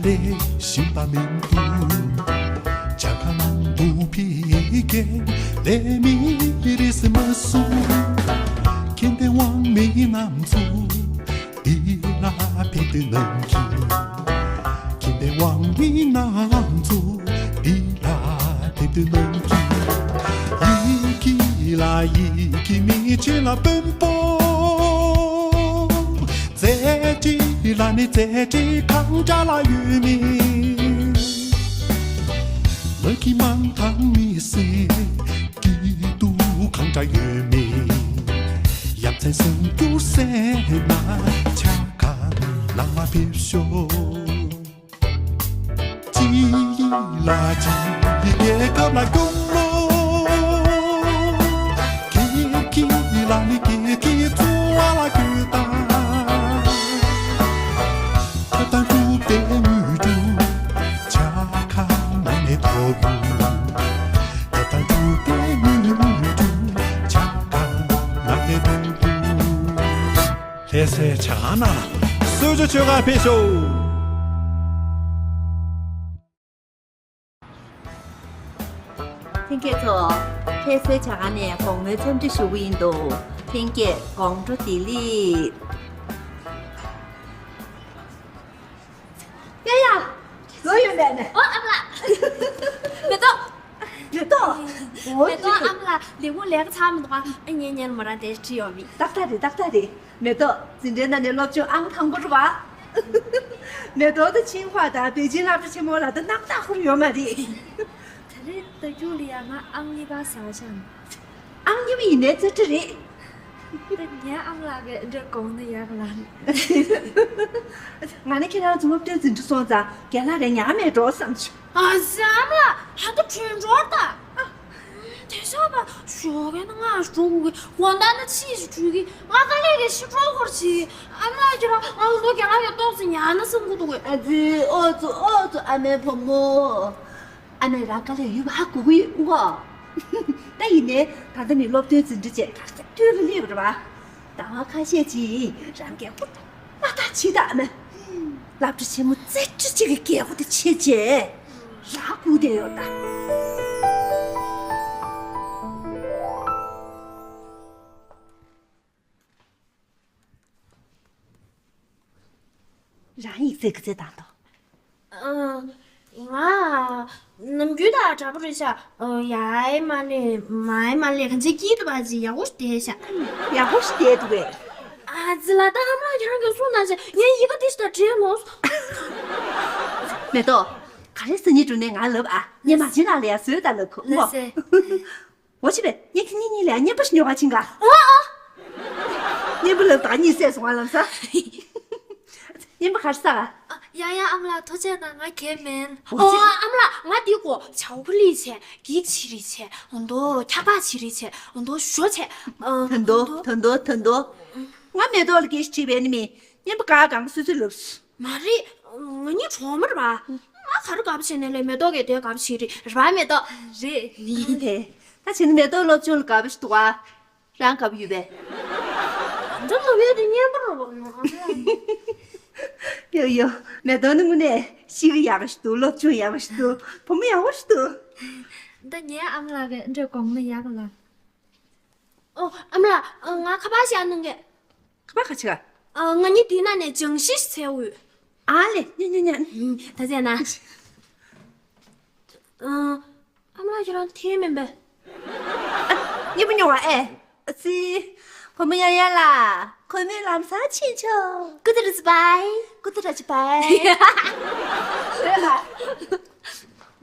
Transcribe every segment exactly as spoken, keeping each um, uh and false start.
ལས་ཤིང་པ་མིན་འདུག་ཇ་ཁང་དུ་ཕི་ཀེ་ལས་མི་རིས་མ་སུ་ཁྱེད་དེ་དབང་མི་རྣམས་ཚུ་འདི་ལ་ཕེབས་དུས་ནང་གི་ཁྱེད་དེ་དབང་མི་རྣམས་ཚུ་འདི་ལ་ཕེབས་དུས་ནང་གི་ཡི་གེ་ལ་ཡི་གེ་མི་ཆེ་ལ་དཔོན་པོ། རྩེ་གཅིག་ལ་ནི་རྩེ་གཅིག་གང་འདྲ་ལ་ཡོད་མེད། མ་གི་མང་ཐང་མི་སེ་སྐྱིད་སྡུག་གང་འདྲ་ཡོད་མེད། ཡ་མཚན་སེམས་སྐྱུར་སེ་ན་ཆ་ག་ལ་མ་ཕེབས་ཤོག་སྤྱི་ཡི་ལ་སྤྱི་ཡི་རྒྱལ་ཁབ་ལ་སྐྱོང་ལོ། ཁྱེད་ཁྱེད་ལ་ནི་ཁྱེད་ཁྱེད་ཚོ་བ་ལ་ཁྱོད་དང་། ཁྱོད་དང་ཐུག་པའི་དངུལ་གྲུ་ཆ་ཁ་ནང་ནས་ཐོབ་ཡོང་། ཁྱོད་དང་ཐུག་པའི་དངུལ་གྲུ་ཆ་ཁ་ནང་ནས་ཐོབ་ཡོང་། ལྷ་སའི་ཇ་ཁང་ནང་ལ་གསོལ་ཇ་མཆོད་གར་ཕེབས་ཤོག་ལྷན་རྒྱས་ཚོ། ལྷ་སའི་ཇ་ཁང་ནས་དགོང་མོའི་འཚམས་འདྲི་ཞུ་གི་ཡིན་འདུག་ལྷན་རྒྱས་དགོང་དྲོ་བདེ་ལེགས། ཡ་ཡ། ལོ་ཡོད་མེད་ནས། ཨོ་ཨ་མ་ལགས། མེ་ཏོག་མེ་ཏོག་འོ་མེ་ཏོག་ཨ་མ་ལགས་ལས་ཁུངས་ལས་ཀ་ཚར་མི་འདུག་ཨ། ངས་ཉལ་མོ་རང་དེ་ཁྲིད་ཡོང་མི། ཏག་ཏག་རེད་ཏག་ཏག་རེད། མེ་ཏོག་འཛིན་གྲྭའི་ནང་ནས་སློབ་སྦྱོང་ཨང་དང་པོ་རེད་བ། མེ་ཏོག་དང་ཆིང་ཧྭ་དང་པེ་ཅིང་སློབ་གྲྭ་ཆེན་མོ་ལ་ད་རྣམ་དག་ཁུར་ཡོད་མ་རེད། ད་རེས་ད་རྒྱུགས་ལ་ཡ་ང་ཨང་གཉིས་པ་ཟ་བྱང་། ཨང་གཉིས་པ་ཡིན་ནའི་རྩེ་གྲ་རེད། ད་ངའི་ཨ་མ་ལགས་ཀྱིས་འདྲ་དགོངས་ན་ཡག་ལ། ང་ནི་ཁྱེད་རང་ཚོ་སློབ་གྲྭའི་འཛིན་གྲྭ་སོང་ཙང་རྒན་ལགས་རེ་ཉག་མེད་འགྲོ་བསམ་བྱུང་། ཨ་ཙི་ཨ་མ་ལགས་ད་ལྟ་གྲོན་འབྱོར་ད། དེ་ཤོག་པ་ཞོགས་ཀས་ན་ང་འགྲོ་དགོས་ཀྱི་དགོང་དག་ན་ཕྱིས་ཤིག་འགྲོ་གི། ང་དཀའ་ལས་ཀྱིས་ཤི་འགྲོ་སྐོར་བྱེད། ཨ་མ་ལགས་ཁྱེད་རང་ང་ལོ་རྒན་ལགས་ཀྱི་ཏོག་ཙམ་ཉར་ན་བསམ་གྱི་འདུག་གས། ཨ་ཙི་ཨོ་ཙི་ཨོ་ཙི་ཨ་མའི་བུ་མོ། ཨ་མས་རང་དཀའ་ལས་ཡོད་པ་ཧ་གོ་གི་ཡོད་ངོ་། ད་ཡིན་ནའི་ད་ལྟ་ནི་སློབ་ཐོན་འཛིན་གྲྭ་བཅས་ག་ཚད་མཐོན་ལ་སླེབས་པ་རེད་བ། ཟླ་བ་ཁ་ཤས་ཅིག་རང་སྐད་ཧུར་ཐག་མ་ཐག་བྱེད་དང་ཨ་མ། སློབ་གྲྭ་ཆེན་མོ་རྩེ་གྲ་གཅིག་གི་སྐད་ཧུར་ཐག་བྱེད་བྱས་རང་སྒུག་བསྡད་ཡོད་ད། རང་ཡིག་ཚད་ག་ཚད་བཏང་འདུག་ཨ། ང་ནམ་རྒྱུན་དང་འདྲ་པོ་རེད་ཤག་ཨ། ཡར་མ་སླེབས་མར་མ་སླེབས་གང་ཅིའི་དཀྱིལ་དུ་བ་ཅིག་ཡག་པོ་ཞིག་བསྡད་ཤག་ཡག་པོ་ཞིག་བསྡད་འདུག་གས། ཨ་ཙི་ལ་ད་ཨ་མ་ལགས་ཁྱེད་རང་གིས་གསུངས་གནང་བྱས་ངས་ཡི་གེ་འདི་ཞིག་ད་བྲིས་ནོ། མེ་ཏོག་ག་རེ་ཟེར་སྙིང་འདོད་ནས་ང་ལབ་ཨ། ངས་མ་བྱིན་ལ་ལ་ཡ་བཟོས་ད་ལབ་ཁོ་ལགས་སེ། འོ་ཆི་བས་ངས་ཁྱེད་གཉིས་གཉིས་ལ་ཡ་རྔན་པ་ཞིག་ཉོ་ག་ཕྱིན་ག་ཨ་ཨ། རྔན་པ་ལབ་ད་གཉིད་སད་སོང་ང་ལམ་སང་། རྔན་པ་ག་རེ་ཟ་ག་ཡང་ཡང་ཨ་མ་ལགས་ཐུགས་རྗེ་གནང་ང་གལ་མིན། འོ་ཨ་མ་ལགས་ང་འདི་གོ་ཆའོ་ཀོ་ལི་བྱས་གེག་ཆི་རེ་བྱས་འོ་འདོ་འཁྱག་པ་ཆི་རེ་བྱས་འོ་འདོ་ཞོ་བྱས་ཨ། ད་འདོ་ད་འདོ་ད་འདོ། ང་མེ་ཏོག་ལ་སྐད་ཆ་དྲིས་པས་ནི་མི་རྔན་པ་ག་གང་སུས་སུས་ལབ་སོང་། མ་རེད། ང་གཉིས་གྲོགས་མོ་རེད་པ། ང་ག་རེ་དགའ་པོ་བྱས་ནས་ལས་མེ་ཏོག་གིས་དེ་དགའ་པོ་བྱེད་རེད་རེད་པ་མེ་ཏོག་རེད་ནི། དེ་ད་བྱས་ན་མེ་ཏོག་སློབ་སྦྱོང་ལ་དགའ་པོ་ཞིག་འདུག་ག་རང་དགའ་པོ་ཡོད་པས། ད་ལོ་བས་དེ་སྙན་པོ་རེད་པ། ཡོ་ཡོ། མེ་ཏོག་ནི་དངོས་གནས་གཤིས་ཀ་ཡག་ཞིག་འདུག་སློབ་སྦྱོང་ཡག་ཞིག་འདུག་བུ་མོ་ཡག་པོ་ཞིག་འདུག་ད་ངའི་ཨ་མ་ལགས་ཀྱིས་འདྲ་དགོངས་ན་ཡག་ལ། ཨོ་ཨ་མ་ལགས་ང་ཁ་པར་ཞིག་གནང་གི། ཁ་པར་ག་ཅི་ག་ང་གཉིས་དེའི་ནང་ནས་སྦྱང་གཞི་ཞིག་འཚོལ་འོས། ཨ་ལེ་ཉོ་ཉོ་ཉོ། ད་ཟེར་ན། ཨ་མ་ལགས་ཁྱེད་རང་འཐེན་མིན་པས། ཨ། སྙན་པོ་ཉོ་བ་ཨེ། ཨ་ཙི། བུ་མོ་ཡང་ཡང་ལགས། ཁོ་མོས་ལམ་སང་ཕྱིན་ཆོག་ཀུ་ཏི་རི་ཙི་པའི། ཀུ་ཏི་ར་ཅི་པའི།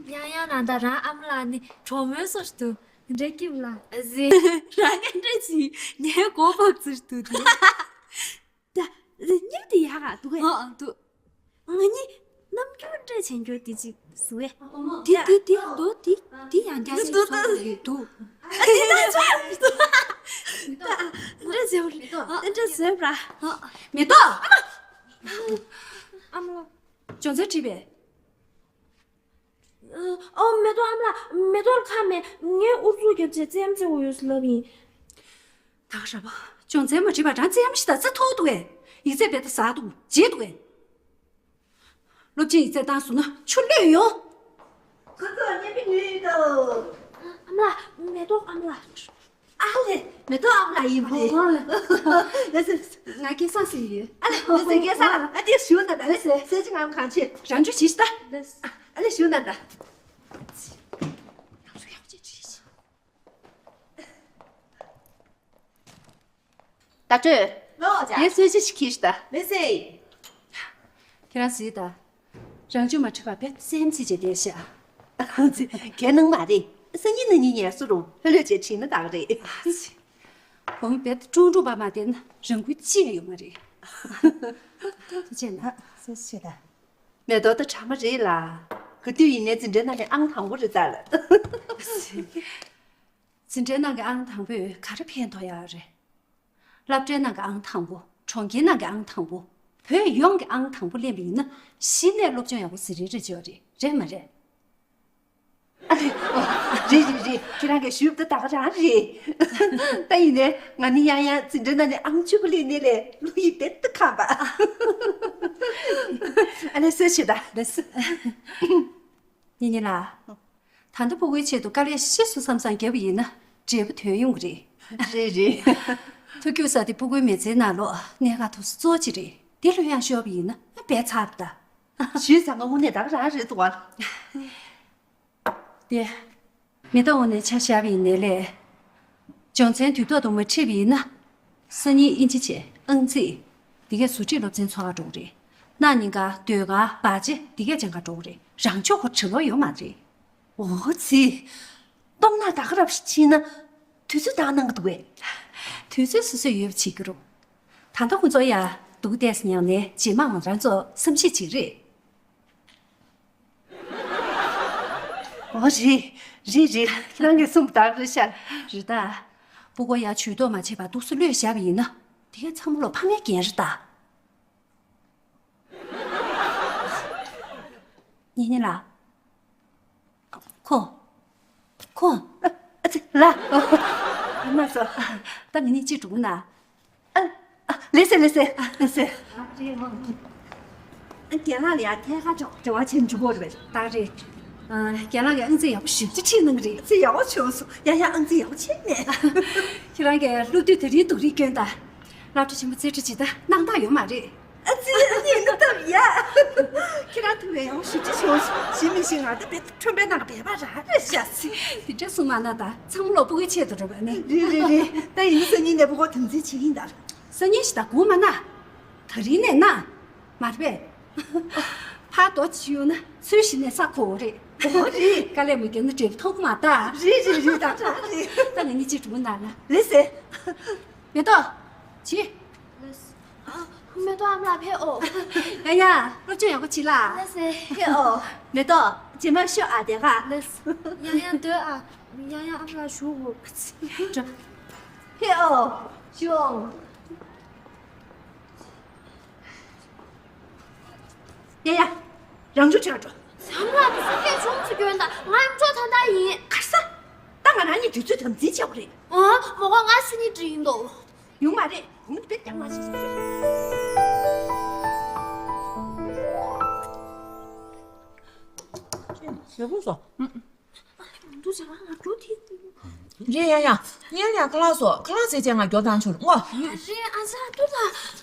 ཡང་ཡང་ན་ད་རང་ཨ་མ་ལགས་ནི་གྲོགས་མོའི་བཟོ་ཞིག་འདུག་འདྲ་སྐྱིད་ལ། ཨ་ཙི། རང་ངན་འདྲ་ཅི་ངའི་མགོ་བབས་ཙིར་འདུག་དེ། ད། སྙིང་དེ་ཡག་ག་འདུག་གས། ཨ་ཨ་འདུག་ང་གཉིས་རྣམ་འགྱུར་འདྲ་བྱེད་འགྱུར་དེ་ཅིག་བཟོ་བས། དེ་དེ་དེ་འདུག་དེ་དེ་ཡང་བསྐྱར་ཞིག་བཟོ་འདུག་འདུག་ད་འདྲ་བྱེད་འོ་རེད་འདྲ་བཟོས་པ། མེ་ཏོག་ཨ་མ་ལགས། སྦྱོང་ཚན་བྲིས་པས། ཨོ་མེ་ཏོག་ཨ་མ་ལགས། མེ་ཏོག་ལ་ཁ་མེད། ངས་ཨུ་ཚུགས་རྒྱབ་བྱས་རྩེད་ཡམ་རྩེ་དགོས་ཡོད་ཟེར་ལབ་ཡིན། ད་ག་ར་བ། སྦྱོང་ཚན་མ་བྲིས་པ་རང་རྩེད་ཡམ་ཞིག་ད་རྩེ་ཐུབ་འདུག་གས། ཡིག་ཚད་དཔེ་ད་ཟ་འདུག་བརྗེད་འདུག་གས། སློབ་ཆེན་ཡིག་ཚད་བཏང་སོང་ན་ཆུ་གློད་ཡོང་། ཁོ་ཚོ་མཉམ་པའི་ཉོས་ཡོད་དོ། ཨ་མ་ལགས། མེ་ཏོག་ཨ་མ་ལགས། ཨ་ལེ། མེ་ཏོག་ཨ་མ་ལགས་ཡིན་པ་རེད། ཨོ། ལགས་སོ། ང་སྐལ་བཟང་ཟེར་ཡོད། ཨ་ལེ། ལགས་སོ། སྐལ་བཟང་ལགས། ཨ་དེ་ཞུ་ན་ད། ལགས་སོ། ཟས་ཅི་ངམ་གང་བྱེད། རང་ཆུ་བྱིས་ཤིག་ད། ལགས་སོ། ཨ་ལེ་ཞུ་ན་ད། ད་སྤྲོད། ལོ་ཅ། ངས་གསོལ་ཇ་ཞིག་ཁྱེར་ཤིག་ད། ལེ་སེ། ཁྱེད་རང་གཟིགས་ད། རང་ཆུ་མ་འཁྲུད་པ་བས་སེམས་ཚིག་ཅེས་བསྡད་ཤག་གལ་ནང་མ་རེད། སང་ཉིན་གནངས་ཉིན་ངལ་གསོ་རུང་ལྷོད་ལྷོད་བྱས་ཁྲིད་ན་ད་ག་རེད། ཨ་ཙི། བུ་མོ་རྦད་དེ་ཀྲུང་ཀྲུང་པ་མ་བསྡད་ན་རང་འགུལ་ཅི་ཡང་ཡོད་མ་རེད། ཐུགས་རྗེ་ཆེ་གནང་། ཨ་ཙི་ཆེ་ད། མེ་ཏོག་ད་གྲ་མ་རེད་ལ། ག་དུས་ཡིན་ནའི་འཛིན་གྲྭའི་ནང་ནས་ཨང་དང་པོ་རེད་ད་ལ། འཛིན་གྲྭའི་ནང་གི་ཨང་དང་པོས་ག་རེ་ཕན་ཐོགས་ཡག་རེད། སློབ་གྲྭའི་ནང་གི་ཨང་དང་པོ། གྲོང་ཁྱེར་ནང་གི་ཨང་དང་པོ། བོད་ཡོངས་ཀྱི་ཨང་དང་པོ་ལེན་པ་ཡིན་ན་གཞི་ནས་སློབ་སྦྱོང་ཡག་པོ་ཟེར་རེ་རེ་བྱེད་ཡོད་རེད། རེད་མ་རེད། ཨ་རེད། ཨོ། རེད་རེད་རེད། ཁྱེད་རང་གིས་ཞུས་པ་ད་ག་རང་རེད། ད་ཡིན་ནའི་ང་ནི་ཡང་ཡང་འཛིན་གྲྭ་ནང་ནས་ཨང་བཅུ་པ་ལེན་ནས་ལས་བློ་ཡིད་རྦད་དེ་ཁེངས་པ། ཨ་ལེ་གསོལ་ཇ་ད། ལགས་སོ། ཉི་ཉི་ལགས། ད་ལྟ་ཕྲུ་གུའི་ཆེད་དུ་དཀའ་ལས་ཤི་སོང་བསམ་བསམ་བརྒྱབ་པ་ཡིན་ན་འབྲས་བུ་དོན་ཡོང་གི་རེད། རེད་རེད། མཐོ་རྒྱུགས་ས་དེ་ཕྲུ་གུའི་མི་ཚེའི་ནང་ལོགས་གནད་འགག་ཐོག་ས་གཙོ་ཆེ་རེད། དེ་ལྷོད་ཡངས་ཤོར་བ་ཡིན་ན་དཔེ་ཚར་བ་ད། ཞུས་ཙང་ང་དངོས་གནས་ད་ག་རང་རེད་འདུག་བ། དེ། མེ་ཏོག་འོག་ནས་ཆ་བཞག་པ་ཡིན་ནའི་ལས། སྦྱོང་ཚན་དུས་ཐོག་ཏུ་མ་ཁྲིད་པ་ཡིན་ན། སང་ཉིན་དབྱིན་ཇི་བྱས། ཨང་རྩིས། འདི་གས་བཟོ་ཁྲིད་སློབ་ཚན་ཚོགས་ག་འགྲོ་གི་རེད། གནངས་ཉིན་ཀ་ཟློས་གར་སྦ་བྱེད་འདི་གས་སྦྱང་ག་འགྲོ་གི་རེད། རང་ཕྱོགས་ཁོ་བྲེལ་བ་ཡོད་མ་རེད། འོ་ཙི། གཏོང་ན་ད་ག་རང་ཕྱིན་ན། དུས་ཚོད་བཏང་གནང་གི་འདུག་གས། དུས་ཚོད་སོ་སོས་ཡོད་པ་བྱེད་ཀྱི་རུང་། ད་ལྟ་ཁོ་ཚོ་ཡ་སྡུག་ཏོག་ཙམ་མྱངས་ནས་རྗེས་མ་ང་རང་ཚོ་བསམ་ཤེས་བྱེད་ཀྱི་རེད། འོ་རེད། རེད་རེད། ཁྱེད་རང་གིས་གསུངས་པ་ལྟར་རེད་ཤག་རེད་ད། ཕྲུ་གུ་ཡ་ཇུས་གཏོགས་མ་བྱས་པར་འདུག་སེ་གློད་བཞག་པ་ཡིན་ན་དེ་གས་ཚང་མ་ལོ་ཕ་མའི་འགན་རེད་ད། ཉི་ཉི་ལགས། ཁོ། ཁོ། ཨ་ཙི་ལ། ཨ་མ་སོ། ད་ང་གཉིས་གཅིག་འགྲོ་གི་ན། ཨ། ཨ། ལགས་སེ་ལགས་སེ་ལགས་སེ། རྒན་ལགས་ལ་ཡང་ཐད་ཀར་འབྲེལ་བ་བྱེད་འཇུག་གོ་རེད་པས། ད་རེད། ཨ། རྒན་ལགས་ཀྱིས་ཨང་རྩིས་ཡག་པོ་ཞེ་པོ་ཅིག་ཁྲིད་གནང་གི་རེད། ཨང་རྩིས་ཡག་པོ་བྱུང་སོང་། ཡ་ཡ། ཨང་རྩིས་ཡག་པོ་བྱས་ནས། ཁྱེད་རང་གིས་སློབ་དུས་དེ་རིང་སྡུག་རུས་སྐྱོན་དང་། སློབ་གྲྭ་ཆེན་པོ་རྩེ་གྲ་ཇི་ལྟར་གནང་སྟངས་ཡོད་མ་རེད། ཨ་ཙི། ཨ་ནི་ཡིན་ན་སྟབས་ཡག་ཁྱེད་རང་ཐུགས་ཡག་ཡག་པོ་ཞེ་པོ་ཅིག་བྱུང་སོང་། གཞི་མི་ཤེས། ང་ད་དཔེ་ཁྲོན་པའི་ནང་གི་སྦལ་པ་རང་རེད་ཤག་ཟེར། དེ་འདྲ་གསུངས་མ་གནང་ད། ཚང་མ་ལོ་ཕྲུ་གུའི་ཆེད་དུ་རེད་པ་ནི། རེད་རེད་རེད། ད་ཡིན་ན་སང་ཉིན་ནས་ཕྲུ་གུ་དམ་འཛིན་བྱེད་ཀྱི་ཡིན་ད། སང་ཉིན་ཞིག་ད་སྒུག་མ་གནང་། ད་རིང་ནས་གནང་། མ་རེད་པས། ཕར་རྡོ་ཅིག་གཡུག་ན་ཚུར་གཞི་ནས་ས་གོ་བ་རེད། འོ་རེད། དཀའ་ལས་མ་བརྒྱབ་ན་འབྲས་བུ་ཐོབ་ཀྱི་མ་རེད་ད། རེད་རེད་རེད། ད་ད་རེད། ད་ང་གཉིས་གཅིག་འགྲོ་གི་ན་ལ། ལགས་སེ། མེ་ཏོག་ཅི། ལགས་སེ། ཨ། མེ་ཏོག་ཨ་མ་ལགས་ཕེབས་ཨོ། ཡ་ཡ། སློབ་སྦྱོང་ཡག་པོ་བྱེད་ལ། ལགས་སེ། ཕེབས་ཨོ། མེ་ཏོག་རྗེས་མ་ཤོག་ཨ། དེ་ག་ལགས་སེ། ཡང་ཡང་སྡོད་ཨ། ཡང་ཡང་ཨ་མ་ལགས་བཞུགས་དགོས། ཕེབས་ཨོ། བཞུགས་ཨོ། ཡ་ཡ། རང་ཕྱོགས་ཆགས་འགྲོ། ཨ་མ་ལགས་ཀྱིས་སུ་སྐད་ཆུང་ཙམ་སྐྱོན་དང་། ང་ཨ་མཆོག་ཐང་ཐང་ཡིན། གར་ས། ད་ང་རང་གཉིས་དུས་ཚོད་དམ་འཛིན་བྱེད་དགོས་རེད། ཨོ། མོ་གོ་ང་སང་ཉིན་འགྲིག་ཡིན་འདུག་ཡོང་མ་རེད། གོང་དུ་དཔེ་རྒྱག་མ་བྱེད་ཟེར། ཞེ་པོ་སོ། ཨ་ལེ། མི་འདུག་ཟེར་བ་ང་འགྲོ་དེ། རེད་ཡ་ཡ། སྔོན་ལ་ཡ་ཁ་ལག་བཟོ། ཁ་ལག་བཟས་བྱས་ང་རྒྱོབ་བཏང་ཆོག་ངོ་། རེད་ཨ་ཅག་ཏུ་ལ།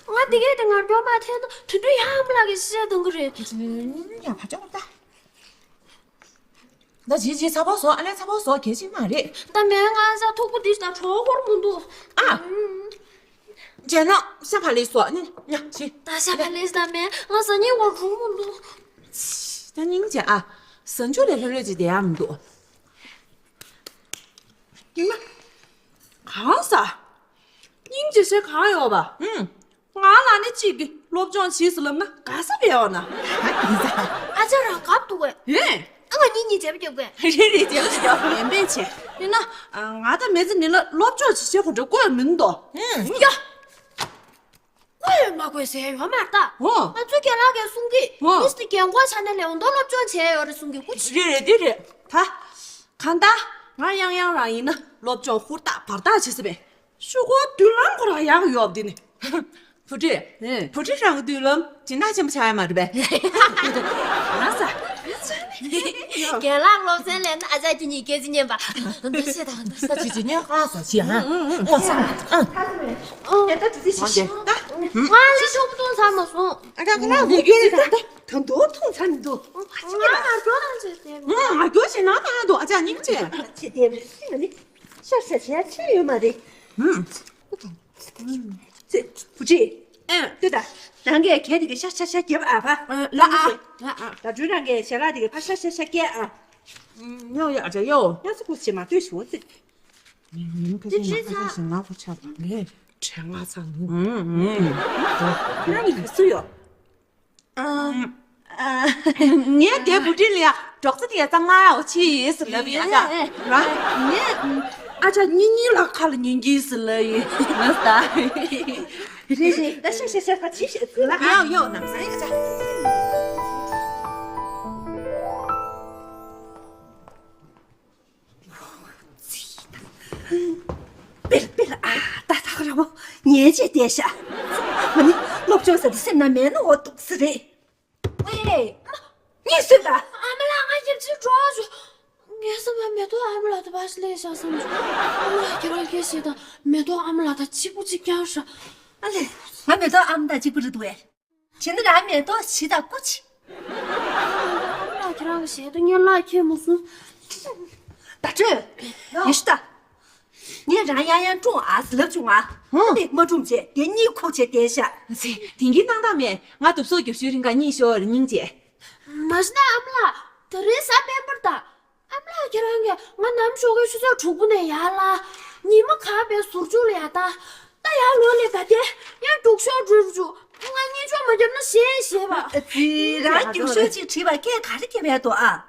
ང་འདི་གས་དེ་ང་རྒྱོབ་མ་འཐེན་ན་དེ་དུས་ཡ་ཨ་མ་ལགས་ཀྱིས་བཤད་གཏོང་གི་རེད། སྔོན་ལ་ཡ་བ་ཅོག་ད། ད་ཇི་ཇི་ཚ་པོ་བཟོ། ཨ་ལེ་ཚ་པོ་བཟོ། གལ་ཆེན་མ་རེད། ད་མེད། ང་ཨ་ཅག་ཐུག་པོ་འདི་ད་གྲོགས་སྐོར་མི་འདུག་ཨ། རྗེས་ན་ཤ་བག་ལེབ་བཟོ། ཨ་ནི་ཉ་ཞི། ད་ཤ་བག་ལེབ་ད་མེད། ང་ཟ་སྙིང་བར་འགྲོ་མི་འདུག་ད་སྙིང་རྗེ་ཨ། ཟ་འཇུག་ལས་ལྷོད་ལྷོད་ཅིག་བསྡད་ཡག་མི་འདུག་ཡིན་ན། གང་ཟ། སྙིང་རྗེ་ཞེ་གང་ཡོད་པ། ཨུམ། ང་ལ་ནི་གཅིག་གིས་སློབ་སྦྱོང་བྱེད་ཟེར་ལབ་ན་དགའ་ས་བས་ཡོད་ན། ཨ་ཅག་རང་དགའ་འདུག་གས། ཧེ། ཨ་ང་གཉིས་གཉིས་བྱེད་པ་རྒྱབ་གས། རེད་རེད། བྱེད་པ་རྒྱབ། ཡོན་ཏན་ཆེ། ཡིན་ན། ང་ད་མི་ཚེ་མི་ལ་སློབ་སྦྱོང་བྱེད་བྱེད་ཁོ་འདྲ་བཀོད་མིན་འདུག་ཨུམ། ཡ། དགོས་ཡོད་མ་དགོས་ཟེར་ཡོད་མ་རེད་ད། འོ། ང་ཚོའི་རྒན་ལགས་ཀྱིས་གསུང་གི། འོ། མི་ཚེ་འདི་རྒན་གོག་ཆགས་ནས་ལས་འོ་མདོ་སློབ་སྦྱོང་བྱས་ཡོད་རེད་གསུང་གི། ཀུ་ཅི། རེད་རེད། འདི་རེད་ད། གང་ལྟར་ང་ཡང་ཡང་རང་ཡིན་ན་སློབ་སྦྱོང་ཧུར་ཐག་བར་ཐག་བྱེད་ས་པས། ཤོག་གུ་མདུན་ལམ་ཁོ་རང་ཡག་ཡོད་འདི་ནི། བུ་ཁྲིད། ཨེ། བུ་ཁྲིད་རང་གི་མདུན་ལམ་ཇི་འདྲ་ཆེན་པོ་ཆགས་ཡ་མ་རེད་པས། རྒན་ལགས་སློབ་ཚན་ལས་ན་ཨ་ཅག་ཁྱེད་གཉིས་སྐད་ཆ་ཉན་པ། འདི་བཤད་དང་འདི་བཤད། ཅི་ཅི་ཉན་ཧ་ས་ཅི་ཧ། ཨོ་ས། ཨ། ད་དུ་དེ་ཤི་ཤི། ང་ལས་ཤོག་བུ་ཐུང་ཚར་མ་སོང་། ཨ་ཅག་ཁོ་ལ་ངུ་རྒྱུ་རེད་ད། ད་དུང་ཐུང་ཚར་མི་འདུག་ང་ང་རྒྱོ་དང་བྱས་ཏེ། ང་རྒྱོ་ཞེ་ན་ད་འདུག་ཨ་ཅག་སྙིང་རྗེ། ཆེ་དེ་རེད་ཤི་ན་ནི། ཤ་ཤ་བྱས་ཆེ་ཡོད་མ་རེད། ཙི། བུ་ཁྲིད། ཨ། ལྟོས་དང་། རང་གིས་གད་དེ་གི་ཤ་ཤ་ཤ་རྒྱབ་ཨ་ཕ། ལ་ཨ། ལ་ཨ། ད་དྲུལ་རང་གིས་ཞལ་ལག་དེ་གི་ཕ་ཤ་ཤ་ཤ་རྒྱབ་ཨ། ཉོ་ཡ་ཅག་ཡོ། ཉ་སུ་ཁུ་ཆེ་མ་ལྟོས་ཞུ་ཙི། ངའི་ཁ་ཤས་ང་ཁ་ཤས་ཤིང་ང་ཁུ་ཆ་བ་ངས་དྲན་ང་ཚང་ནུ། ཁྱེད་རང་གི་ག་སུ་ཡོད། ངས་དེ་བུ་ཁྲིད་ལ་ཡ་སྒྲོག་ཙེ་དེ་ཡ་ཙང་ང་ཡའོ་ཆི་ཡིས་ལབ་ཡ་ད་ར། ངས་ཨ་ཅག་གཉིས་གཉིས་ལ་ཁ་ལ་ཉན་གྱིས་ལབ་ཡིན་ལབ་ད། རེད་རེད་ད་ཤ་ཤ་ཤ་ཁ་ཆི་ཤ་ཟིག་ལ་ཨ། ཡོ་ཡོ་ནམ་སང་ཡ་ཅག་པེར་པེར་ཨ་ད་ད་ག་ར་བོ་ཉལ་བྱས་བསྡད་ཤག་ང་ནི་སློབ་སྦྱོང་ཟེར་དུས་སེམས་ནང་མེད་ན་འོ་འདུག་ས་རེད། ཨེ། གཉིད་སད་ད། ཨ་མ་ལགས་ང་ཞིབ་ཕྱིར་འགྲོ་ཞུ། ངས་བསམ་པ་མེ་ཏོག་ཨ་མ་ལགས་དུ་བ་ཞིག་ལས་ཤག་བསམ་བྱུང་། ཨ་མ་ལགས་ཁྱེད་རང་སྐད་བཤད་དང་མེ་ཏོག་ཨ་མ་ལགས་དང་གཅིག་པུ་གཅིག་རྐྱང་ཤག་ཨ་ལས། ང་མེ་ཏོག་ཨ་མ་དང་གཅིག་པུ་རེད་འདུག་གས། བྱས་ན་རང་མེ་ཏོག་བྱི་དང་ཀུ་ཆི། ཨ་མ་ལགས་ཁྱེད་རང་གི་ཞལ་དུ་སྙན་ལག་ཁེལ་མ་སོང་། ད་སྤྲོད། ཡེ་ཤུ་ད། ངས་རང་ཡང་ཡང་སྲུང་ཨ་ཟེར་ལབ་བྱུང་ཨ། ཧུང་། དེ་མ་སྲུང་བྱས་དེ་གཉིད་ཁུག་བྱས་བསྡད་ཤག་ཟེ། དེང་གི་སྣང་དག་མེད་ང་དུབ་སོ་རྒྱབ་ཤུལ་རིང་ག་གཉིད་ཤོར་སྙིང་རྗེ། མ་གཞི་ན་ཨ་མ་ལགས་དེ་རིང་གཟའ་སྤེན་པར་ད། ཨ་མ་ལགས་ཁྱེད་རང་གིས་ང་ནམ་ཞོགས་ཀའི་ཆུ་ཚོད་དྲུག་པོ་ནས་ཡར་ལངས། ཉི་མ་གང་པའི་ཟུར་ཆུ་ལ་ཡར་ད། ད་ཡར་ལོག་ལས་ག་དེ་ཡང་རྒྱུག་ཤོག་འགྲུལ་བཅུག་ང་གཉིད་ཆོག་མ་བརྒྱབ་ན་ཞེད་ཞེད་པ། ཨ་ཙི། རང་རྒྱུག་ཤོག་ཅིག་བྲིས་པ་སྐད་ག་རེ་བརྒྱབ་ཡ་འདུག་ཨ།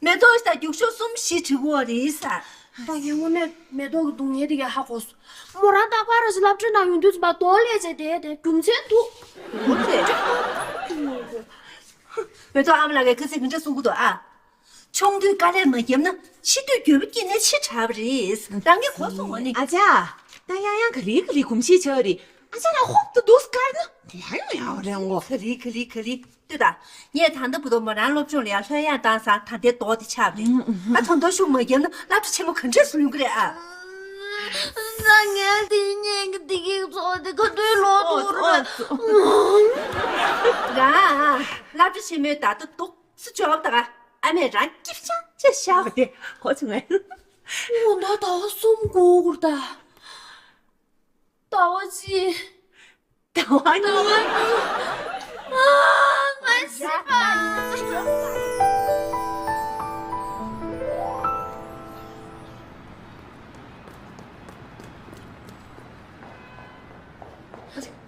མེ་ཏོག་ཞིག་དང་རྒྱུག་ཤོག་གསུམ་བཞི་བྲིས་དགོས་རེད་ས། ད་ངས་དངོས་གནས་མེ་ཏོག་གི་སྡུག་བསྔལ་དེ་ག་ཧ་གོ་སོང་། མོ་རང་རྟག་པར་ར་ཞིག་སློབ་གྲྭའི་ནང་ཡོང་དུས་ཙམ་པ་རྡོག་ལས་བྱས་བསྡད་དེ་རྒྱུ་མཚན་འདུག་མེ་ཏོག་ཨ་མ་ལགས་ཀྱིས་ཁ་སང་གི་འདྲ་གསུང་གི་འདུག་ཨ། ཆུང་དུས་དཀའ་ལས་མ་བརྒྱབ་ན་ཕྱི་དུས་འགྱོད་པ་སྐྱེས་ནས་ཕྱི་དྲགས་པ་རེད། རང་གིས་གོ་སོང་བ་ནི། ཨ་ཅག་ད་ཡང་ཡང་ག་རེ་ག་རེ་གོམས་གཤིས་ཆགས་རེད། ཨ་ཅག་ཡང་ཧོབ་ཏུ་འདུག་དཀར་ན། ག་ཡང་ཡང་རེད་འོ། ག་རེ་ག་རེ་ག་རེ་ལྟོས་ད། ངས་ད་ལྟ་བུ་དོ་མོ་རང་སློབ་སྦྱོང་ལ་ཡང་ལྷོད་ཡངས་བཏང་སང་ད་ལྟའི་རྡོག་དེ་ཆགས་རེད། ཨ་ད་དོ་ཤུགས་མ་བརྒྱབ་ན་སློབ་གྲྭ་ཆེན་མོ་ག་འདྲས་སུ་ཡོང་གི་རེད་ཨ། ད་ངས་དེ་ཉིན་གྱི་བདེ་སྐྱིད་ཚོགས་དེ་ག་དུས་ལོག་ཐུབ་རེད། རང་སློབ་གྲྭ་ཆེན་མོའི་ཟླ་དུ་འདུག་སུ་ཅོག་ད་ག་ཨ་མས་རང་སྐྱིད་ཤང་ཅེས་ཤག་དེ་གོ་བྱུང་ངས། འོ་ན་ད་གསུམ་གོ་གུར་ད། ཟླ་བ་གཅིག་ཟླ་བ་གཉིས། ཟླ་བ་གཉིས། ཨ། ང་ཤི་བ།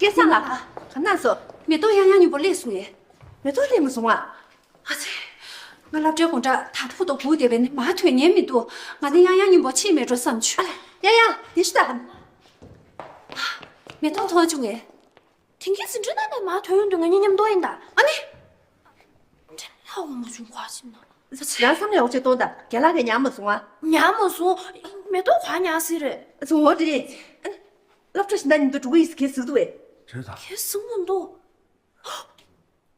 སྐལ་བཟང་ལགས། ག་ན་སོ། མེ་ཏོག་ཡང་ཡང་སྙིང་པོ་སླེབས་སོང་ངས། མེ་ཏོག་སླེབས་མ་སོང་ཨ། ཨ་ཙི། ང་སློབ་གྲྭའི་དགོང་དག་ད་ཕུ་ཏོ་སྒུག་བསྡད་པས་ནི་མ་ཐོན་ཉན་མི་འདུག་ང་ནི་ཡང་ཡང་སྙིང་པོ་ཕྱིན་མེད་འགྲོ་བསམ་བྱུང་། ཨ་ལ། ཡང་ཡང་འདི་ཤི་ད། མེ་ཏོག་མཐོང་བྱུང་ངས། དེང་གི་འཛིན་གྲྭ་ནང་ནས་མ་ཐོན་ཡོང་དུས་ང་གཉིས་མཉམ་དུ་ཡིན་ད། ཨ་ནི། འདྲེ་ལྷ་འོ་མ་བྱུང་གོ་ཕྱིན་ན། ཨ་ཙི། རང་བསམ་ཡག་པོ་ཅིག་གཏོང་ད། རྒན་ལགས་ཀྱིས་ཉར་མ་སོང་ཨ། ཉར་མ་སོང་། མེ་ཏོག་ག་ཉར་སྲིད་རེད། ཨ་ཙི། འོ་དེ་རེད། ཨ་ནི། སློབ་གྲྭ་བཞིན་ད་མཉམ་དུ་འགྲོ་གི་ཡིན་ཟེར་གྱི་ཟེར་འདུག་བས། རེད་ད། གལ་སྲིད་མ་འདུག་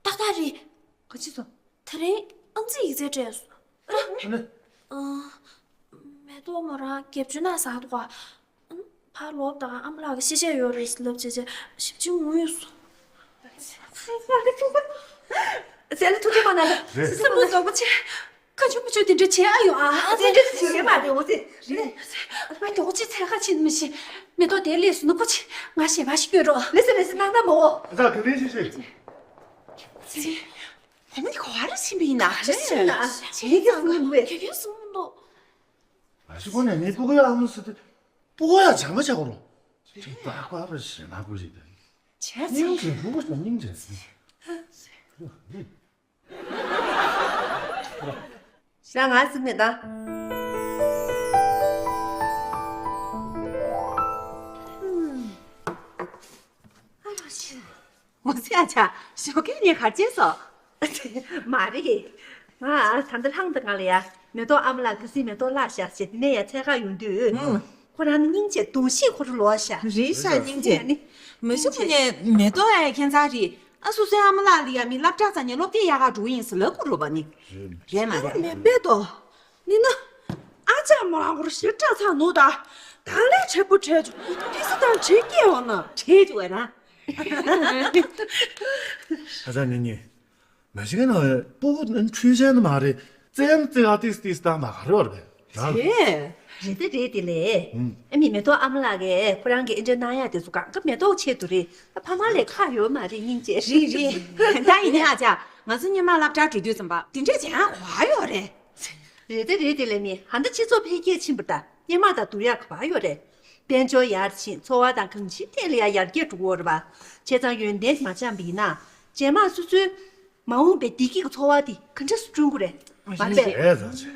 ཏག་ཏག་རེད། ག་ཅི་སོང་། དེ་རིང་ཨང་རྩིས་ཡིག་ཚད་སྤྲད་སོང་། ཨ་ནི། ཨ། མེ་ཏོག་མོ་རང་བརྒྱད་ཅུ་ན་ཟག་འདུག་ག་ཕར་ལོག་དང་ཨ་མ་ལགས་ཀྱིས་ཤེས་བྱ་ཡོད་རེད་ཟེར་ལབ་བྱས་བྱས་ཞིབ་ཅིང་ངུ་ཡོང་སོང་། ཟེར་ལ་ཐུགས་རྗེ་མ་གནང་། རེད། སེམས་པ་རྡོག་པོ་ཆེ། ཁ་ཆུང་མ་ཆུང་དེ་འདྲ་བྱེད་ཨ་ཡོང་ཨ། དེ་འདྲ་བྱེད་ཀྱི་མ་རེད་འོ་ཙི། རེད། ང་རྡོག་ཅིག་འཚོལ་ག་ཕྱིན་མི་ཤེས། མེ་ཏོག་དེར་སླེབས་སོང་ན་ཁོ་ཆེ། ང་ཞལ་པར་ཞིག་སྐྱོན་རོགས། ལེ་སི་ལེ་སི་གནང་ན་མོ། ཨ་ཙི་ག་ལེ་ཤི་ཤི། ཙི། བུ་མོ་འདི་ག་བར་ཕྱིན་པ་ཡིན་ན། ཕྱིན་ན། བྱེད་ཀྱི་སུ་མི་འདུག་བས། ག་གེ་སུ་མི་འདུག་ཨ་ཤི་ཁོ་ནས་ནི་སྤུ་གུ་ཡ་ཨ་མོ་སི་ཏི། སྤུ་གུ་ཡ་བྱམས་པ་བྱ་གོ་རོ། ཅི་ད་ག་བར་ཕྱིན་ན་གོ་ཞིག་ད། བྱས་ཙང་། སྙིང་རྗེ་སྤུ་གུ་ཞིག་སྙིང་རྗེ། ཤ་ང་ཟིག་མེད་ད། ངོ་ཚ་ཡ་ཆ་ཞོགས་ཀས་ངས་གར་བྱས་སོ། མ་རེད། ང་ད་ལྟ་ལྷང་དང་ང་ལ་ཡ་མེ་ཏོག་ཨ་མ་ལགས་ཁ་སིའི་མེ་ཏོག་བརླག་ཤག་ཟེར་དེ་ནས་ཡ་འཚོལ་ག་ཡོང་དུས། ཁོ་རང་ནི་སྙིང་རྗེ་གདུང་ཤིང་ཁོ་རུ་ལོག་ཤག་རེད་ཤག་སྙིང་རྗེ། མི་ཤི་ཁོ་ནས་མེ་ཏོག་ཡ་ཁྱད་མཚར་རེད། ཨ་སོ་སོའི་ཨ་མ་ལགས་ལ་ཡ་མི་སློབ་གྲྭ་ཚང་ནས་སློབ་དེབ་གཡར་ག་འགྲོ་གི་ཡིན་ཟེར་ལབ་དགོས་རེད་པ་ནི། རེད་མ་རེད། མེད་པས་དོ། ནི་ན། ཨ་ཅག་མོ་རང་སྐོར་ཞེ་དྲག་ཚ་ནོ་ད། ད་ལས་ཆེ་པོ་བྲེལ་བྱུང་། ཕི་སི་དང་བྲེལ་སྐྱེ་བ་ན། བྲེལ་བྱུང་བ་ན། ཨ་ཅག་ཉི་ཉི། མ་གཞི་ན་སྤུ་གུ་འཁྲུལ་ཆེན་ནི་མ་རེད། བཙན་བཙན་ཨ་ཏིས་ཏིས་ད་མ་ག་རེ་བར་བས། རེད་རེད་དེ་ལས། ཨ་མི་མེ་ཏོག་ཨ་མ་ལགས་ཀྱིས་ཁོ་རང་གི་ཨེ་འདྲ་གནང་ཡ་དེ་ཚོ་གང་ག་མེ་ཏོག་ཆེད་དུ་རེད། ཕ་མ་ལས་ཁག་ཡོད་མ་རེད་སྙིང་རྗེ། རེད་རེད། ད་ཡིན་ནའི་ཨ་ཅག་ང་ཚོ་སྔོན་མ་སློབ་གྲྭ་འགྲོ་དུས་ཙམ་པ་དེ་འདྲས་བྱེད་ཡ་ག་པར་ཡོད་རེད། རེད་དེ་རེད་དེ་ལས་མི་ཧ་ད་སྤྱི་ཚོགས་འཕེལ་རྒྱས་ཕྱིན་པ་ད་སྔོན་མ་ད་བསྡུར་ཡ་ག་པར་ཡོད་རེད། དཔལ་འབྱོར་ཡར་ཕྱིན། འཚོ་བ་དང་གང་ཅིའི་ཐད་ལ་ཡ་ཡར་རྒྱས་འགྲོ་གི་ཡོད་རེད་པ། བྱས་ཙང་ཡོན་ཏན་མ་འཆང་བ་ཡིན་ན། རྗེས་མ་སོ་སོའི་མ་འོངས་པའི་བདེ་སྐྱིད་ཀྱི་འཚོ་བ་དེ་ག་འདྲས་སེ་བསྐྲུན་དགོས་རེད། མ་རེད་པས། རེད་ད་ཆེ།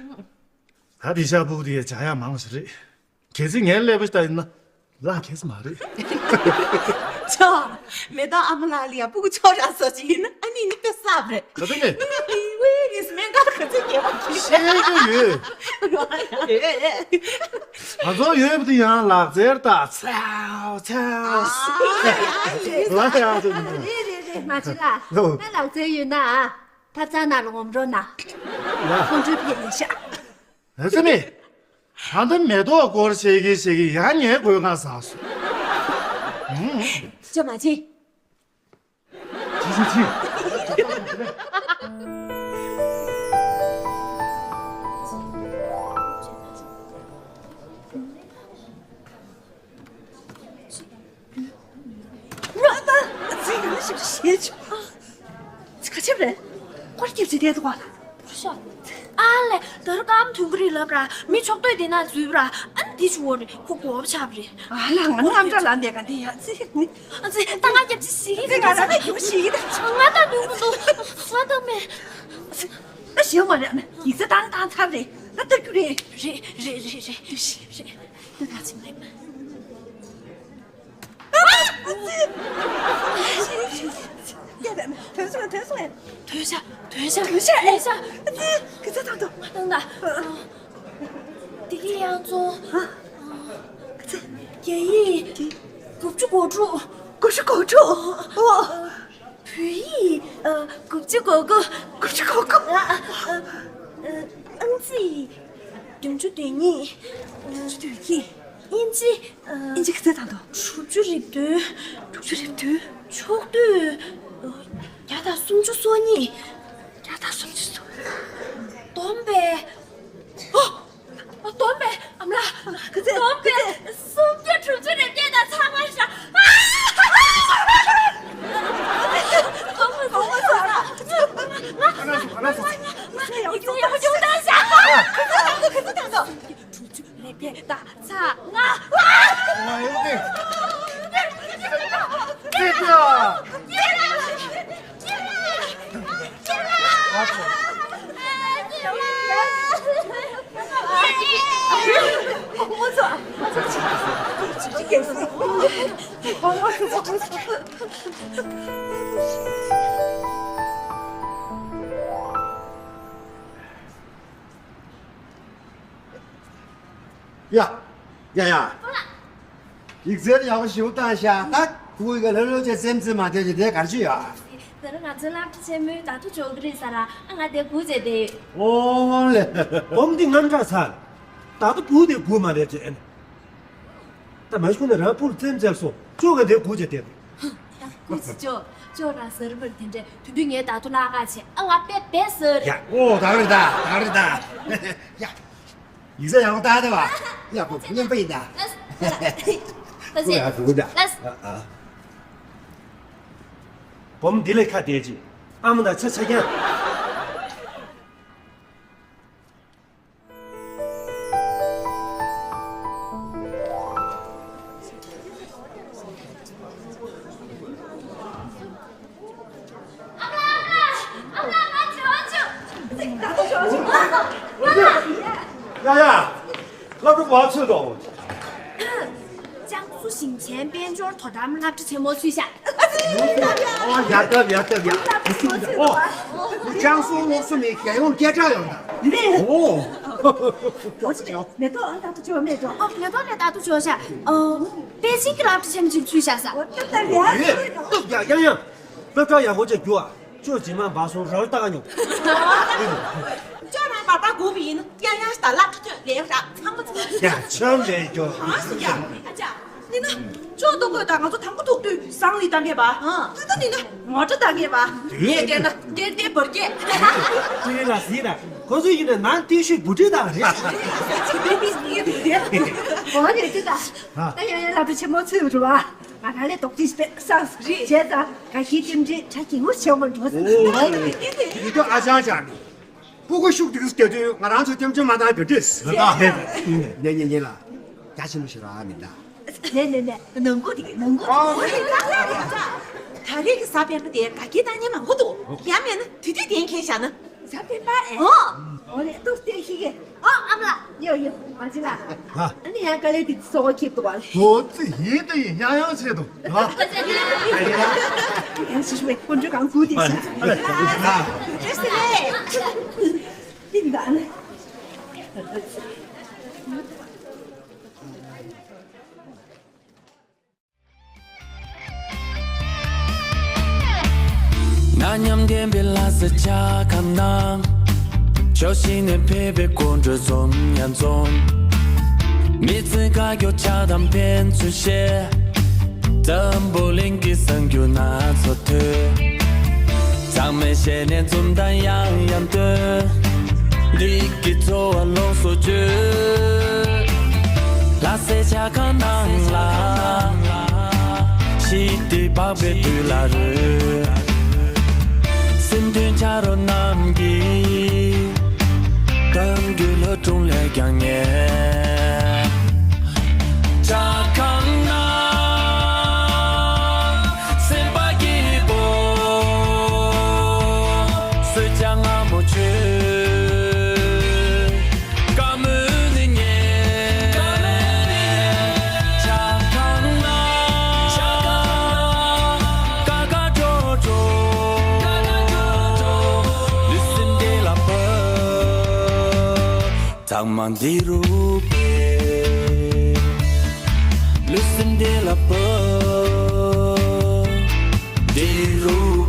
ད་དེ་ཤ་སྤུ་གུ་དེ་བྱ་ཡག་མང་ཞིག་རེད། གལ་སྲིད་ངའི་ཀླད་པ་ཞིག་ལྟ་ཡིན་ན་ལག་ཁེལ་ས་མ་རེད། ཆོ། མེ་ཏོག་ཨ་མ་ལགས་ལ་ཡ་སྤུ་གུ་ཆོག་ར་སོ་ཅིག་ཡིན་ན་ཨ་ནི་ནི་དཔེ་གསར་པ་རེད། ད་དེ་ནས། ནི་ནི་ཝེ་རིས་སྨན་ཁང་ག་ཚོད་སྐྱེལ་བ་གི། ཤེས་རྒྱུ་ཡོད། ང་ཚོ་ཡོད་པ་དེ་ཡང་ལག་རྩལ་ད་ཚའོ་ཚའོ། ལ་ཡང་ཚོ་ནི། རེད་རེད་རེད། མ་གཞི་ལ་ད་ལག་རྩལ་ཡོད་ན་ཨ། ཐབ་ཚང་ནང་ལ་ངོམ་རོགས་གནང་། ཁོང་ཁྲོའི་ཕེབས་ལས་ཤག་ཨེ་ཙི་མི། ད་ལྟ་མེ་ཏོག་སྐོར་བཤད་ཀྱིན་བཤད་ཀྱིན་ཡང་ངའི་གོས་ཁ་ཟགས་སོང་། ཅོ་མ་ཅི། ཅི་ཅི་ཅི། རོ་ད། ཚིག་གང་ཞིག་བཤད་ཆོག་ཚིག་ག་ཆེབ་རེད། ཁོར་སྐྱིད་ཚིག་དེ་དུ་གོ་ལ། ཨ་ལེ། ད་རུ་ཀམ་དུང་གི་རི་ལབ་ར། མི་ཕྱོགས་སྟོད་དེ་ན་འཛུལ་ར། ཨ་ནི་དེ་ཆུ་བོ་རེད། ཁོ་གོ་བ་ཆབ་རེད། ཨ་ལ་ང་རྣམ་གྲྭ་ལ་འདས་ག་འདི་ཡ་ཚིག་ནི། ཨ་ཙི་ད་ང་རྒྱབ་ཅི་ཞིག་ཡིན། ང་ར་ང་རྒྱབ་ཞིག་ཡིན། ང་ད་འདུག་མི་འདུག་ང་ད་མེད། ད་ཞེ་མ་རེད། ཡིག་ཚད་བཏང་བཏང་ཚར་རེད། ད་ལྟ་རྒྱུ་རེད། རེད་རེད་རེད་རེད། རེད། ད་ད་ཚིག་མེད། ཐོན་སོང་། ཐོན་སོང་། ཐོན་ཤག་ཐོན་ཤག་ཐོན་ཤག་ཨེ་ཤག་ག་ཚོད་བཏང་འདུག་ང་བཏང་ད། བདེ་སྐྱིད་གཡང་འཛོམས། ཨ། ག་ཚོད། རྒྱ་ཡིག་དགུ་བཅུ་གོ་དྲུག་དགུ་བཅུ་གོ་དྲུག་ཨོ། བོད་ཡིག་ཨ། དགུ་བཅུ་གོ་དགུ་དགུ་བཅུ་གོ་དགུ་ཨ། ཨ། ཨ། ཨང་རྩིས། བདུན་ཅུ་དོན་གཉིས། བདུན་ཅུ་དོན་གཉིས། དབྱིན་ཇི། ཨ། དབྱིན་ཇི་ག་ཚོད་བཏང་འདུག་དྲུག་ཅུ་རེ་བདུན། དྲུག་ཅུ་རེ་བདུན། ཕྱོགས་བསྡུས། བརྒྱ་དང་སུམ་ཅུ་སོ་གཉིས། བརྒྱ་དང་སུམ་ཅུ་སོ་གཉིས། བསྡོམས་པས། ཨ། བསྡོམས་པས་ཨ་མ་ལགས། ག་ཚོད། བསྡོམས་པས་སུམ་བརྒྱ་དྲུག་ཅུ་རེ་བརྒྱད་དང་ཚང་མ་ཤ། ང་ང་ང་ང་ང་ཡག་པོ་ཡག་པོ་ཡག་པོ་བཏང་ཤག་ག་ཚོད་བཏང་འདུག་ག་ཚོད་བཏང་འདུག་དྲུག་ཅུ་རེ་བརྒྱད་དང་ཚ་ལྔ། ཡ། ཡ་ཡ། ཡིག་ཚད་ཡག་པོ་ཞིག་བཏང་ཤག་ད་ཁོ་གིས་ལྷོད་ལྷོད་བྱས་སེམས་ཚིམ་མ་བསྡད་ཀྱི་དེ་གར་ཅི་ཡོད། དེ་རིང་ང་ཚོའི་སློབ་གྲྭ་ཆེན་མོའི་ཟླ་ཐོ་འབྱོར་གི་རེད་ཟེར་ར། ཨ། ང་དེ་སྒུག་བྱས་བསྡད་ཡོད། ཨོ་ལེ། སྒོམ་འདི་རྔམ་དྲག་ཚར། ད་ལྟ་བུ་དེ་སྒུག་མ་རེད་ཅེས། ད་མ་ཤོང་ནས་རང་སྤུར་བཙེམ་བཙེམ་སོང་། ཅོག་ག་དེ་སྒུག་བྱས་བསྡད། སྐུ་མཁྱེན་ཅོག་ཅོག་རང་ཟུར་པར་དེ་འདྲས་དུས་དུས་ངའི་ཟླ་ཐོ་བརླག་ག་བྱས། ཨ། ང་དཔེ་བེད་ཟེར། ཡ། ཨོ་ད་རེད་ད། ད་རེད་ད། ཡ། ཡིག་ཚད་ཡག་པོ་བཏང་བསྡད་པ། ཡག་པོ་སྙན་པོ་ཡིན་ད། ལགས་སོ། ལགས་སོ། ལགས་སོ། ཨ། ཨ། སྒོམ་འདི་ལས་ཁ་བསྡད་ཅིག་ཨ་མ་དང་ཆ་ཆ་རྐྱང་། ཡ་ཡ། སློབ་གྲོགས་བ་ཚོས་དང་། ཅང་སུའུ་ཞིང་ཆེན་དཔལ་འབྱོར་དོ་དམ་སློབ་གྲྭ་ཆེན་མོ་ཚུད་ཤག་ཨོ་ཡ་ད་ཡ་ད་ཡ། ཨོ། ཅང་སུའུ་སློབ་གསོ་ནས་རྒྱལ་ཡོངས་སྐད་གྲགས་ཡོད་ད། ཨོ། མེ་ཏོག་ཨ་ད་དུ་ཅོ་མེ་ཏོག་ཨོ་མེ་ཏོག་ནས་ད་དུ་ཅོ་ཤག་ཨོ། པེ་ཅིང་གི་སློབ་གྲྭ་ཆེན་མོ་ཅིག་ཚུད་ཤག་ས། ཨོ་ད་ཡ་ཡ་ཡ། སྟབས་གྲགས་ཡག་པོ་ཅིག་རྒྱུག་ཨ། ཅོ་རྗེས་མ་འབའ་སོང་རོལ་བཏགས་ཉོ། ཅོ་རང་བར་པ་སྒུག་པ་ཡིན་ན་ཡང་ཡང་ཞིག་དང་ལབ་ཐུབ་ཐུབ་ལས་རག་ཚང་མ་ཚང་། ཡ་ཆམ་ལས་ཀྱོ། གང་སུ་ཡ། ཨ་ཅག་ནི་ན་ཅོ་ཏོ་གོས་དང་ང་ཚོ་དང་པོ་ཐུག་དུས་བཟང་ལི་དང་གས་པ། ད་ལྟ་ནི་ན་མོ་ཊ་དང་གས་པ། ངས་བལྟས་ན་བལྟས་བལྟས་བོར་སྐྱེས། ཅི་ཡིན་ལ་ཟིན་ན་ཁོ་ཚོ་ཡིན་ན་ནང་ཏི་ཤུའི་བུ་ཁྲིད་དང་རེད། འོ་རེད་ཅི་ད། ད་ཡང་ཡང་ལབ་ཏུ་ཆེན་མོ་ཚུད་འགྲོ་བ། ང་རང་ལས་རྡོག་ཅིག་སྤེལ་སངས་རེད་བྱས་ཙང་དགའ་སྐྱིད་རྟེན་འབྲེལ་གྲ་གི་འུར་ཆེན་མོ་འགྲོ་ཟེར། འོ་ཡིན་ཏོ་ཨ་ཅང་ཅང་ནི། སྤུ་གུ་ཤུགས་འདུག་སྐྱ་དུས་ང་རང་ཚོ་སྐྱབས་བཅོལ་མ་བཏང་གི་འདྲེས། ནས་ཉེ་ཉེ་ལ་རྒྱ་ཆེན་པོ་ཞིག་རག་མི་འདའ། ནས་ནས་ནས་ནང་སྒོ་དེ་ནང་སྒོ། ད་རེས་ཀྱི་གཟའ་སྤེན་པ་དེ་དགའ་སྐྱིད་བཏང་མཁན་མང་པོ་འདུག་ཡང་མེད་ན་དུས་དུས་གཏན་འཁེལ་བཞག་ན། གཟའ་སྤེན་པ་རེད། ཨོ། འོ་རེད་ཏོག་ཙམ་ཤི་གེ། ཨོ་ཨ་མ་ལགས་ཡོ་ཡོ་མ་ཅི་ལ། ཨ་ནི་ཡང་དཀའ་ལས་དེ་ཚོ་བ་ཁྱེར་འདུག་བ། ཧོ་ཙི་ཡིན་ཏུ་ཡིན་ཡང་ཡང་བྱེད་འདུག་ཨ། ཡང་ཞིག་ཞུ་མེད་ཀོན་ཀྲུ་གང་གུ་དེ་ཤ། རེད་ཟེར་ལེ། ཏིང་ད་ཨ་ནི། ན་མཉམ་ལྡན་པའི་ལྷ་ས་ཆ་ཁ་ན། ཕྱོགས་བཞི་ནས་ཕེབས་པའི་ཀོན་ཀྲུ་འཛོམས་ཡང་འཛོམས། མི་ཚེ་དཀའ་སྐྱོ་ཆགས་དང་ཕན་ཚུན་བཤད། འཛམ་བུ་གླིང་གི་གསར་འགྱུར་སྣ་ཚོགས་ཐོས། ཚང་མས་བཤད་ནས་འཛུམ་མདངས་ཡང་ཡང་སྟོན། འདི་གི་འཚོ་བ་ལོངས་སུ་སྤྱོད། ལྷ་སའི་ཆ་ཁང་ནང་ལ། ཞི་བདེ་འཕགས་པའི་དུས་ལ་རོལ། སེམས་མཐུན་ཆ་རོགས་རྣམས་ཀྱིས། གཏམ་རྒྱུད་ལྷ་སྒྲུང་ལས་ཀྱང་ཉེ། ཇ་ཁང་ན་སེམས་པ་སྐྱིད་པོ། གསོལ་ཇ་མངར་མོ་མཆོད། བཀའ་མོལ་ནི་ཉེ། ཇ་ཁང་ན་ཀ་ཀ་ཀྲོ་ཀྲོ། ལུས་སེམས་བདེ་ལ་ཕབ། ཚང་མ་འདི་རུ་ཕེབས། ལུས་སེམས་བདེ་ལ་ཕབ། འདི་རུ་